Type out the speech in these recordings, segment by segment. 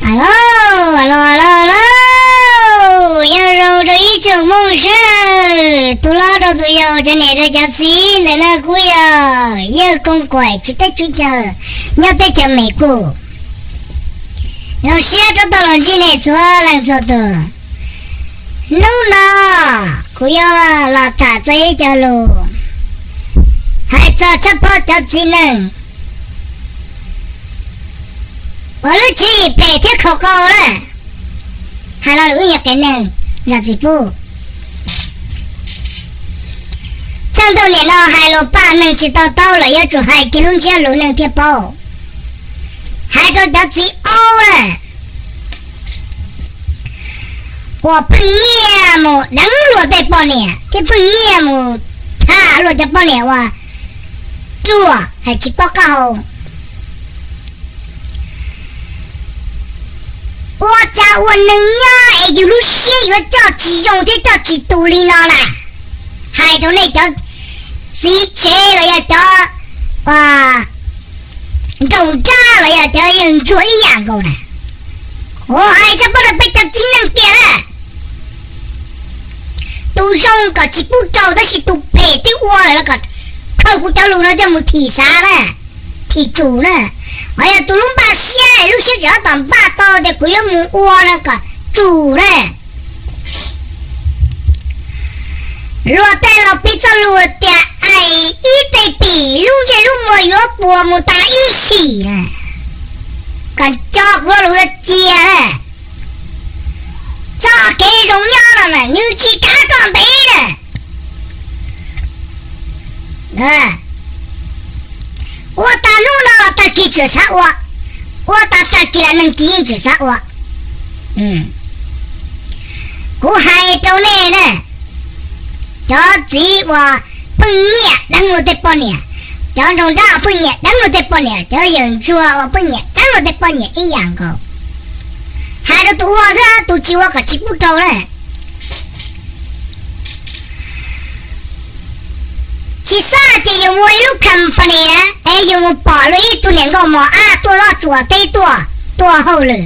Aws, los los los, nyob zoo rau ib tsoom Hmoob sawv daws, tus hlob rau tus yau, cov niam rau cov txiv ntawm no kuj yog yawg Koos Kuam tsis teb tsis chaw nyob teb chaws Mes Kus. Zoo siab rov tau los ntsib nej txhua leej txhua tus. Hnub no kuv yuav los tham txog ib co lus hais txog tshab phob cov txiv neej uas lub tswv yim phem thiab khaus qau lawm. Hais lo lus ib nyuag qias neeg zam txim pub. Txheej ntau niam no hais lus paj neeg tsis tau taub lawm yuav tsum hais kiag lub ntsiab lus neeg thiaj paub. Hais rau cov txiv aub na uas pheej nyiaj mus deev luag tej poj niam thiab pheej nyiaj mus tham luag cov poj niam uas ruam tsis paub qab hau. Ua cas ua neeg nyob es yus lub siab yuav coj tsis zoo thiab coj tsis tus li no na? Hais rau nej cov txiv tsev los yog cov nraug nrab los yog cov yawg ntsuag ib yam nkaus na. Kuv hais tshaj plaws rau peb cov txiv neej tiag na, tus zoo kom tsis pub rau tab sis tus phem twb ua lawm los kom khaws kuv cov lus no coj mus thim xav na, thim tsum na. Ho yog tus lub npaj siab es lub siab tseem tab tom npaj tau tias kuv yuav mus ua no kom tsum na. Luag tej laus piv txoj lus tias aim ib teg pim lub ntsej lub muag yuav puas mus tas ib sim na. Kom nco kuv lo lus no cia na. Txoj kev zoo nyob no mas nws tsis kav koj ntev na. Ua tas hnub no los tag kis tseem xav ua, ua tas tag kis los neeg kis yeej tseem xav ua. Kuv hais rau nej na, cov txiv uas pheej nyiaj deev luag tej poj niam, cov nraug nrab uas pheej nyiaj deev luag tej poj niam, cov yawg ntsuag uas pheej nyiaj deev luag tej poj niam ib yam nkaus. Hais rau tus ua xwb, tus tsis ua kom tsis pub rau na. Tsis xav hais tias yus mus ua ib lub company na es yus mus pom luag ib tug niam nkauj mos ab tuaj loj tsuas teb tuaj, tuaj hauj lwm,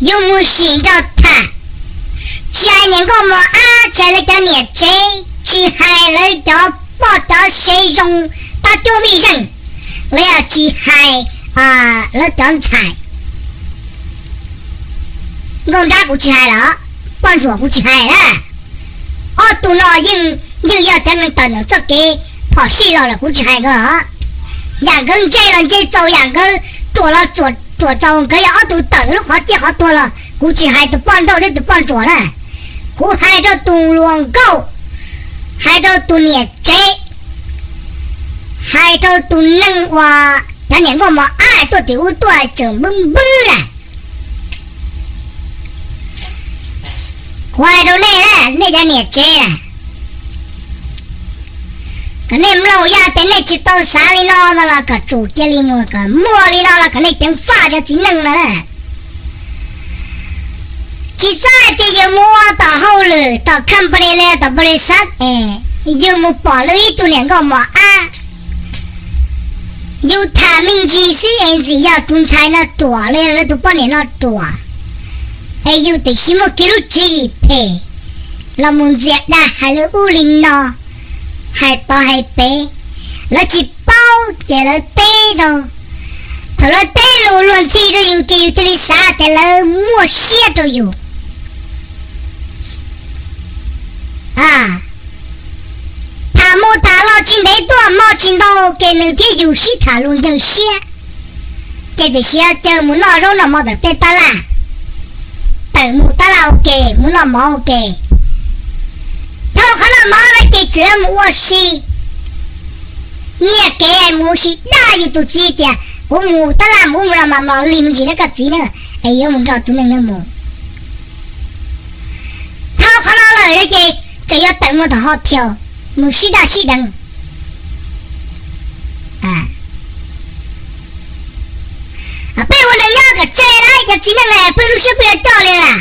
yus mus sim nrog tham. Tsis hais niam nkauj mos ab, tsis hais lawv cov niam tsev, tsis hais lawv cov poj cov sev zoo, tab cuab vij zeej, los yog tsis hais lawv cov ntxhais. Nkauj nrab kuv tsis hais lawm, poj ntsuam kuv tsis hais na. Ob tug no yeej, yeej yog cov neeg tawm ntawm txoj kev phom sij los lawm kuv tsis hais nkawd. Yam nkawd ntse los ntse txaus, yam nkawd ruam los ruam txaus, nkawd yog ob tug tawm lub qhov ciaj qhov tuag los kuv tsis hais tus poj nrauj thiab tus poj ntsuam na. Kuv hais rau tus hluas nkauj, hais rau tus niam tsev, hais rau tus neeg uas cov niam nkauj mos ab tuaj tim ub tuaj tseem npwb npwb na. Kuv hais rau nej, nej cov niam tsev na, kom nej mloog, yog tias nej tsis tau xav li no no los kom tsum cia li mus, kom muaj li no los kom nej ceev faj cov txiv neej no na. Tsis xav hais tias yus mus ua tom hauj lwm tom company li tom npaus lis xav es yus mus pom lawv ib tug niam nkauj mos ab, yus tham me ntsis xwb es ntxim yog tus ntxhais no ruam los yog lawv tus poj niam no ruam, es yus tiam sis muaj kiag lub tswv yim phem los mus ntxias dag hais lawv ub li no, hais tod hais pem, lawv tsis paub ces lawv teb rau. Thaum lawv teb lus luag ntxhi rau yus ces yus thiaj li xav tias lawv muaj siab rau yus. Tham mus tham los tsis ntev tuaj hmo tsis ntau ces nws thiab yus sib tham lus ncawg siab, ces tiam sis caw mus noj zaub noj mov tom tej tab laj, tawm mus tab laj ua ke, mus noj mov ua ke. Dhau qhov noj mov no ces tseem yuav mus ua si, nyiag kev mus ua si dag yus tus txiv tias kuv mus tab laj mus ub mus no mas mos lig me ntsis na koj txiv na, es yuav mus nrog tus neeg no mus. Dhau qhov no lawm no ces tseem yuav tawm mus tom ho thiaus mus sib daj sib deev. Peb ua neeg nyob kom tseg lawm cov txiv neej na, peb lub siab peb yuav coj li na.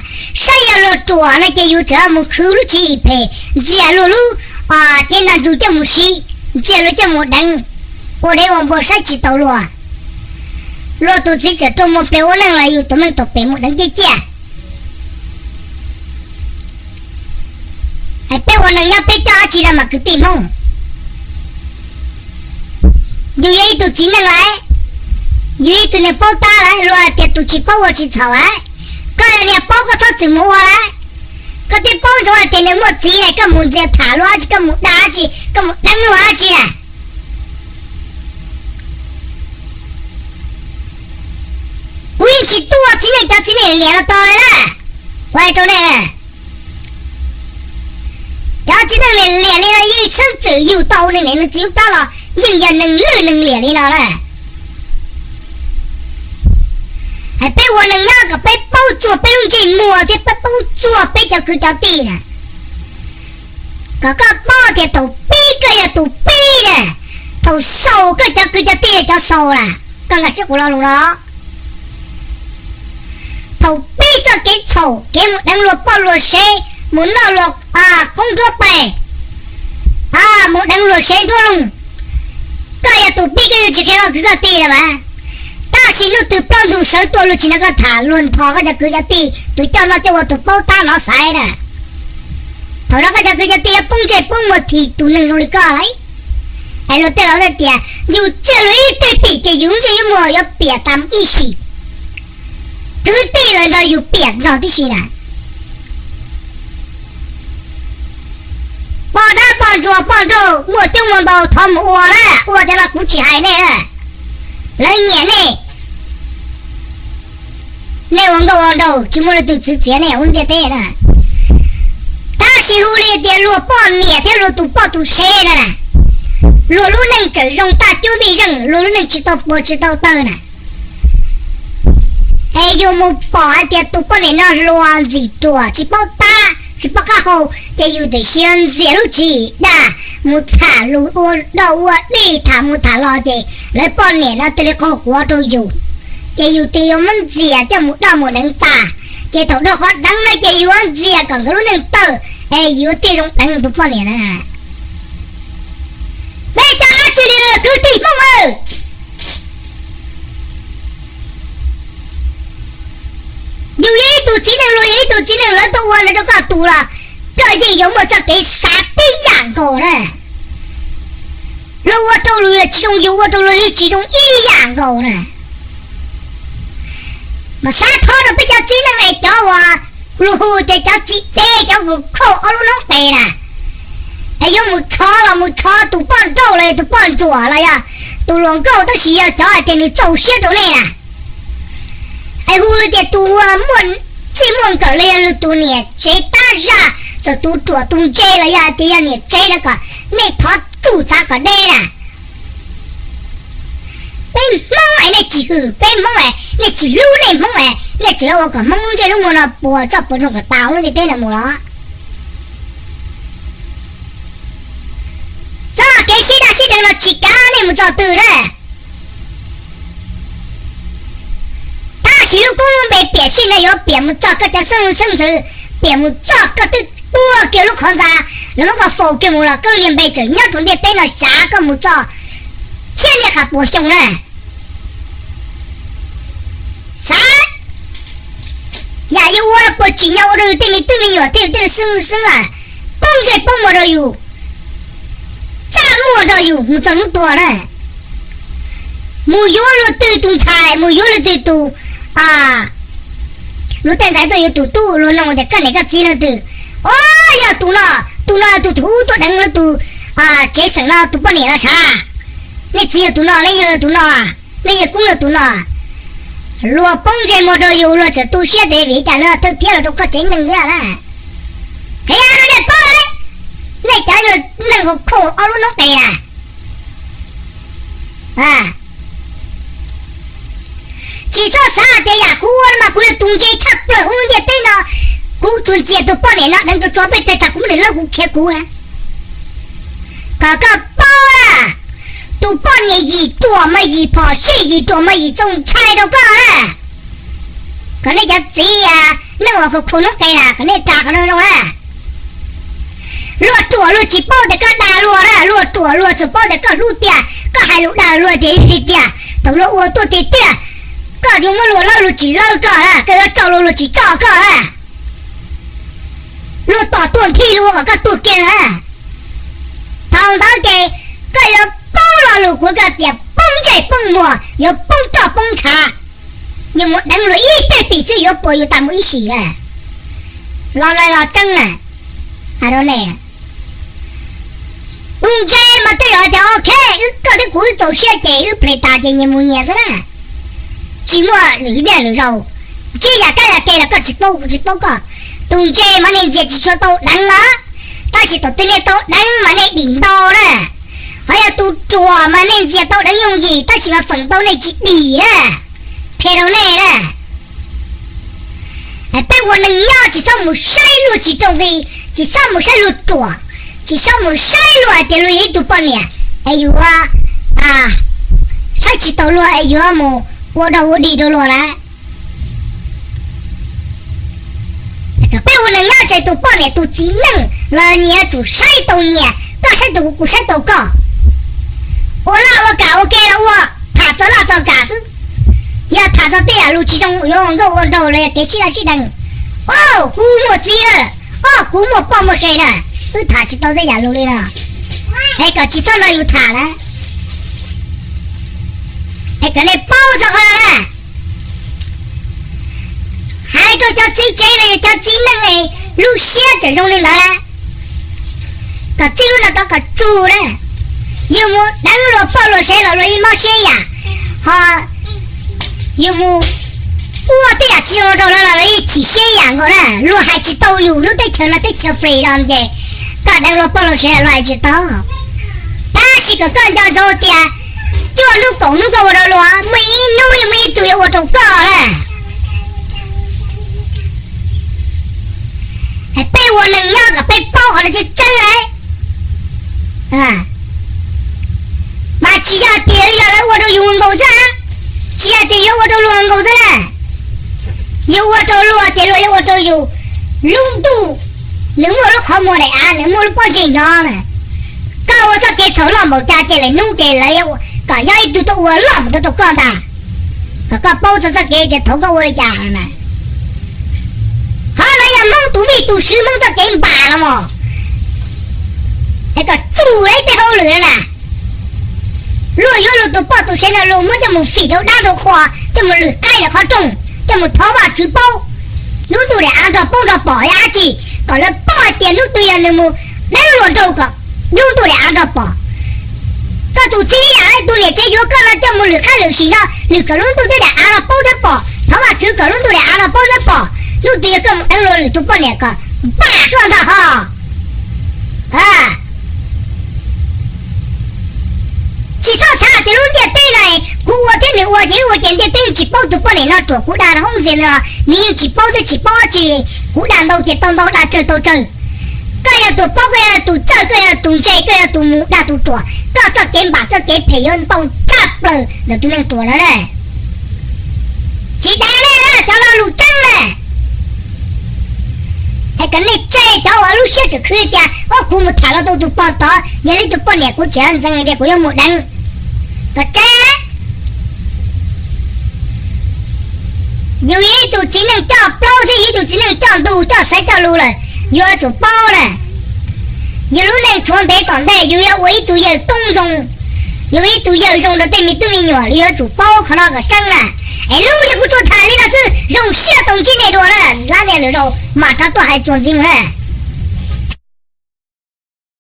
Saib yog luag ruam no ces yus tseem mus khwv lub tswv yim phem, ntxias luag lub cev ntaj ntsug coj mus siv, ntxias luag coj mus deev, ua dev ua npua saib tsis taus luag. Luag tus txiv tseem raug muag pes ua neej los yus tus neeg tau pes mus deev ciaj ciaj. Peb ua neeg nyob peb coj dab tsi los mas kwv tij Hmoob? Yus yog ib tug txiv neej lawm, yus ib tug niag paub tab lawm, luag hais tias tus tsis paub ua tsis txhaum lawm. Koj yog niag paub koj txhob txwm mus ua lawm. Koj twb paub ntsoov hais tias nws muaj txiv na, koj mus ntxias tham luag dab tsi, koj mus dag dab tsi, koj mus deev luag dab tsi na. Kuv yeej tsis tuaj txiv neej, cov txiv neej liam no tau li na. Kuv hais rau nej, cov txiv neej liam liam li no yeej txheeb txwm yug tau neeg niam neeg txiv lub plab los yeej yog neeg lwj neeg liam li no na. Hais peb ua neeg nyob kom peb paub txuag peb lub ntsej muag thiab peb paub txuag peb cov kwv cov tij na. Kom koj paub tias thaum pib koj yog tus pib na, thaum xaus koj cov kwv cov tij yog cov xaus na. Koj nkag siab kuv lo lus no. Thaum pib txoj kev txhaum kev mus deev luag poj luag sev, mus noj luag qoob nruab pais, mus deev luag sev nruab loog, koj yog tus pib koj yuav tsis qhia koj kwv koj tij na mas. Tab sis hnub twg plaub ntug sawv tuaj luag tsis nrog koj tham, luag ntho koj cov kwv cov tij, tus coj noj coj ua, tus paub tab nov xaiv na. Thaum no koj cov kwv cov tij yuav poob ntsej poob muag thim tus neeg zoo li koj lawm. Es luag tej laus hais tias yus txiaj luag ib teg pim ces yus lub ntsej lub muag yuav piam tas ib sim. Kwv tij lawv nrog yus piam nrog tib si na. Poj dab poj ntsuag poj nrauj muaj coob muaj ntau thov mus ua na, ua cov no kuv tsis hais nej na. Lawv nyiam nej, nej ua nkauj ua nraug tsis muaj leej twg txwv txiav nej hauv ntiaj teb na. Tab sis hu li tias luag poj niam thiab luag tus poj tus sev na, luag lub neej tseem zoo taj cuab vij zeej, luag lub neej tsis tau puas tsis tau tawg na. Es yus mus pom hais tias tus poj niam no hluas ntxim ruam tsis paub tab tsis paub qab hau, ces yus tam sim ntxias lub tswv yim dag mus tham lus ua doj ua dig tham mus tham los ces lawv poj niam no thiaj li qaug quav rau yus. Ces yus thiaj yuav muab ntxias coj mus doj mus deev tas. Ces thaum doj qhov deev no ces yus yuav ntxias kom nkawd lub neej tawg, es yus yuav thiaj zoo deev tus poj niam na. Peb cov dab tsi li kwv tij Hmoob aw? Yus yog ib tug txiv neej, luag yog ib tug txiv neej, lawv tuaj ua no rau koj tus los koj yeej yuav muaj txoj kev xav tib yam nkaus na. Luag ua rau luag tsis zoo, yus ua rau luag yeej tsis zoo ib yam nkaus na. Mas xav thov rau peb cov txiv neej es cov uas luag hu tias cov txiv dev, cov khuj khauj ob lub noob tes na, es yuav mus tshov los mus tshov tus poj nrauj los yog tus poj ntsuam los yog tus hluas nkauj, tab sis yog cov hais tias nws txaus siab rau nej na, es hu tias tus uas muaj txij muaj nkawm los yog tus niam tsev tab zaj, txawm tus ruam tus ntse los yog hais tias yog niam tsev no kom nej thov tsum txav kom deb na. Peb Hmoob es nej tsis hwm peb Hmoob es nej tsis hlub nej Hmoob es nej tseem yuav ua kom Hmoob lub ntsej lub muag no puas tsuaj puas ntsoog kom tas lub ntiaj teb no mus los? Txoj kev sib daj sib deev no tsis kav nej mus txog twg na. Tab sis lub koob lub npe piam sij no yuav piam mus txog koj cov xeeb xeeb ntxwv, piam mus txog koj twb tuag kiag lub qhov ntxa, lawv muab koj faus kiag mus los koj lub niag npe tseem nyob rau ntiaj teb no xyav koj mus txog txhiab niaj qhov puas xyoo na. Xav yam yuav ua los puas tsim nyog ua rau yus tej me tub me nyuam thiab yus tej xeeb xeeb lawm, poob ntsej poob muag rau yus, txaj muag rau yus mus txog hnub tuag na. Mus yuav luag twg tus ntxhais, mus yuav luag twg tus, luag tej ntxhais tuaj yuav tus tub, luag nug tias koj niam koj txiv leej twg? Au, yog tus no, tus no tus ub tuaj deev lawv tus tsev xeem no tus poj niam no sav. Nej txiv yog tus no, nej yawg yog tus no, nej yawg koob yog tus no. Luag poob ntsej muag rau yus, luag tseem tu siab tias vim li cas lawv thawj thiab los rau koj tsev neeg thiab na. Qhia rau nej paub, nej cov neeg khuj khauj ob lub noob tes na. Tsis txhob xav tias yam kuv ua no mas kuv yog tus ntse tshaj plaws hauv lub ntiaj teb no, kuv tsuas ntxias tus poj niam no deev tso tso peb teg tsam kuv muab nws lawb hu khiav kuv na. Kom koj paub na, tus poj niam yim ruam mas yim phom sij, yim ruam mas yim txaus ntshai rau koj na. Kom nej cov txiv neej uas khuj khauj noob tes na, kom nej ras qhov no zoo na. Luag ruam luag tsis paub tias koj dag luag na, luag ruam luag tsuas paub tias koj hlub tiag, koj hais lus dag luag tiag tiag tiag, thaum luag ua tuaj tiag tiag. Koj yuav muab luag lawb luag tsis lawb koj na, koj yuav tso luag luag tsis tso koj na. Luag tom tuag nthi luag kom koj tuag kiag na. Thaum ntawd ces koj yuav poob lo lus kuv koj tias poob ntsej poob muag, yuav poob roj poob ntshav. Yus mus deev luag ib teg pim xwb yuav puas yus tas mus ib sim lawm. Los no los tseeb na, hais rau nej, tus ntse mas tej zaum hais tias ok, wb koj thiab kuv wb txaus siab ces wb ples tas ces nyias mus nyias xwb na. Tsis muaj lwm niaj lwm zaus, ntsib yam kab yam ke los koj tsis paub kuv tsis paub koj. Tus ntse mas nej ntxias tsis tshua tau deev na, tab sis thaum twg nej tau deev mas nej dim ntau na. Ho yog tus ruam mas nej ntxias tau deev yooj yim tab sis mas feem ntau nej tsis dim na. Qhia rau nej na, peb ua neeg nyob tsis txhob mus saib luag tsis rau nqi, tsis txhob mus saib luag ruam, tsis txhob mus saib luag hais tias luag yog ib tug poj niam es yuav saib tsis taus luag es yuav mus ua dog ua dig rau luag na. Peb ua neeg nyob tsis tus poj niam tus txiv neej los nyias yuav tsum saib tau nyias, koj saib tau kuv kuv saib tau koj. Ua laj ua kam ua ke los ua, tham txog laj txog kam xwb. Yog tham txog tej yam lus tsis zoo yuav ua nkauj ua nraug los yog kev sib laj sib deev, o, kuv muaj txiv lawm, o, kuv muaj poj muaj sev na, wb tham tsis tau tej yam lus li no. Es kom tsis txhob nrog yus tham na. Es kom nej paub txog qhov no na. Hais rau cov txiv tsev los yog cov txiv neej lub siab tseem zoo li ntawd na, kom txij lub no tau kom tsum na. Yus mus deev luag poj luag sev los luag yeej mob siab yam, ho yus mus ua tej yam tsis zoo rau lawv los lawv yeej chim siab yam nkaus na. Luag hais tsis tau yus, lub teb chaws no teb chaws free los ces koj deev luag poj luag sev luag hais tsis tau. Tab sis kom koj nco ntsoov tias cuaj hnub kaum hnub koj ua rau luag, muaj ib hnub yeej muaj ib tug yuav ua rau koj na. Peb ua neeg nyob kom peb paub qhov no tseeb tseeb. Mas tsis yog tias yog lawv ua rau yus nkaus xwb, tsis yog tias yuav ua rau luag nkaus xwb na. Yus ua rau luag ces luag yuav ua rau yus. Lub ntuj nws muaj lub qhov muag daim av, nws muaj lub pob ntseg hnyo na. Koj ua txoj kev txhaum loj npaum cas ces lawm hnub ces lawv kom yog ib tug tuaj ua loj mus rau koj ntag. Kom koj paub txog txoj kev tias thaum koj ua li cas na. Qhov no yog Hmoob tus vij tus swv Hmoob txoj kev npam no mog. Es kom tsum ib teg hauj lwm na. Luag yuav luag tus poj tus sev no luag muab coj mus fim rau dab rau qhua, coj mus lwm qaib ntawm qhov rooj, coj mus thov Vajtswv paub. Lub ntuj daim av nrog paub nrog pom yog dab tsi, kom lawv paub hais tias hnub twg yog nws mus deev luag nraug kom lub ntuj daim av nrog pom. Koj tus txiv yam li tus niam tsev yuav koj no coj mus lwm qab lwm sim no, nws kom lub ntuj thiab daim av no paub thiab pom, thov Vajtswv kom lub ntuj daim av no paub thiab pom. Hnub twg yog koj mus deev luag lwm tus poj niam kom npam koj ntag ho. Tsis txhob xav tias lub ntiaj teb no kuv ua thiab nws ua ces wb ua ces ntiaj teb yeej tsis paub tus poj niam no ruam kuv dag rau hoob ntxias ntawd los nws yeej tsis paub thiab tsis paub dab tsi. Kuv dag ntau ces tau ntau, dag tsawg tau tsawg. Koj yog tus paub, koj yog tus txawj, koj yog tus ntse, koj yog tus mus dag tus ruam, koj txoj kev npam txoj kev phem yuav ntau tshaj plaws ntawm tus neeg ruam no na. Tsis dag nej cov lo lus tseeb na. Es kom nej tseg cov uas lub siab tseem khwv tias, o, kuv mus tham los tau tus poj tod, yog li tus poj niam kuv tseem ntxeev tias kuv yuav mus deev. Kom tseg. Yus ib tug txiv neej coj plaub xwb, yus ib tug txiv neej coj ntu coj xaiv coj lus lawm, yuav tsum paub na. Yus lub neej tshuav ntev tom ntej yus yuav ua ib tug yawg koob zoo, yus ua ib tug yawg zoo rau tej me tub me nyuam, yus yuav tsum paub qhov no kom tseeb na. Es lub yog kuv tsuas tham li no xwb, zoo siab tau ntsib nej dua na, lab niag lwm zaus mam rov tuaj hais txuas ntxiv mus na.